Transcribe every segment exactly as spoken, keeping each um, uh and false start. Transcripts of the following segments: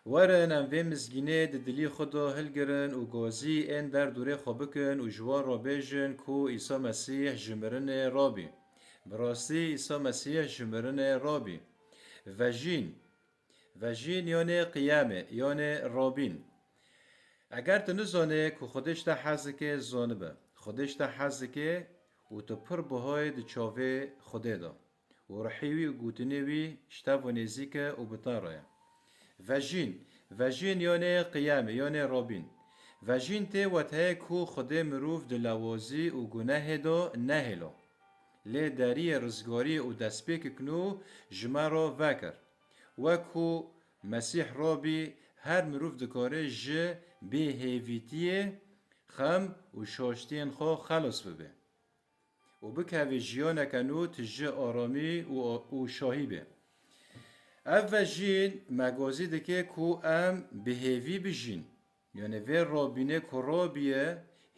Werin em vê mizgînê di dilî xwe de hilgirin û gazî ên derdorê xwe bikin û ji wan re bêjin ku Îsa Mesîh ji mirinê rabî. Bi rastî Îsa Mesîh ji mirinê rabî. Vejîn. Vejîn yanê qiyamê, yanê rabîn. Eger tu nizanê ku Xwedê ji te hez dike, zanibe. Xwedê ji te hez dike û tu pir bihayê di çavê Xwedê de. Û ruhî wî û gotinê wî ji te ve nêzîk e û bi te re ye. Vejîn. Vejîn yanê qiyamê, yanê rabîn. Vejîn tê weteyê ku Xwedê mirov di lewazî û gunehê de nehêlo. Lê deriyê rizgariyê û destpêkek nû ji me re vekir. Wek ku Mesîh rabî, her mirov dikare ji bêhêvîtiyê, xem û şaştiyên xwe xelas bibe û bikeve jiyaneke nû tije aramî û, û şahî be. Ev vejîn me gazî dike ku em bi hêvî bijîn. Yanê vê rabînê ku rabiye,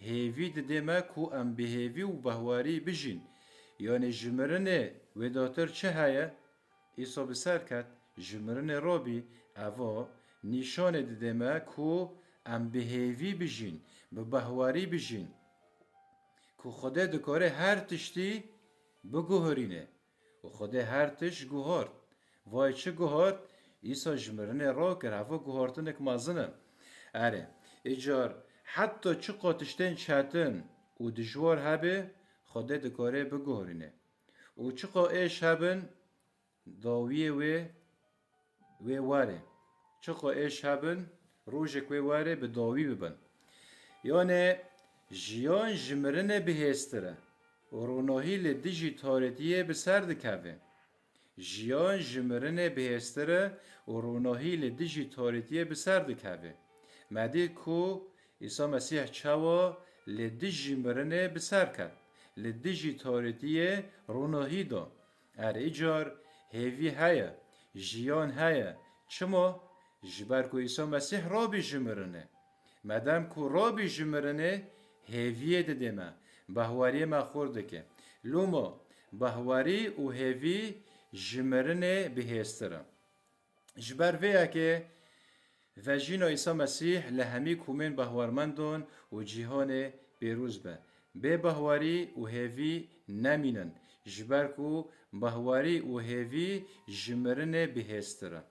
hêvî dide me ku em bi hêvî û behwarî bijîn. Yanê ji mirinê wêdatir çi heye? Îsa bi ser ket, ji mirinê rabî, eva nîşanê dide me ku em bi hêvî bijîn, bi behwarî bijîn. Ku Xwedê dikare her tiştî biguherîne. Û Xwedê her tişt guhart. Vay çi guhart? Îsa ji mirinê rakir, heva guhartinek mezin e. Erê, îcar heta çiqa tiştên çetin û dijwar hebe, Xwedê dikare biguherîne. Û çiqa êş hebin, dawiyê wê, wê were. Çiqa êş hebin, rojek wê were bi dawî bibin. Yanê jiyan ji mirinê bihêztir e û ronahî li dijî tarîtiyê bi ser dikeve. Jiyan ji mirinê bihêztir e û ronahî li dijî tarîtiyê bi ser dikeve. Me dît ku Îsa Mesîh çawa li dijî mirinê bi ser ket, li dijî tarîtiyê ronahî da. Erê, îcar hêvî heye, jiyan heye. Çima? Ji ber ku Îsa Mesîh rabî ji mirinê. Medem ku rabî ji mirinê, hêviyê dide me, behwariyê me xurt dike. Loma behwarî û hêvî ji mirinê bihêztir e. Ji ber vê yekê vejîna Îsa Mesîh li hemî komên behwarmendan û cîhanê pêroz be. Bê behwarî û hêvî nemînin, ji ber ku behwarî û hêvî ji mirinê bihêztir e.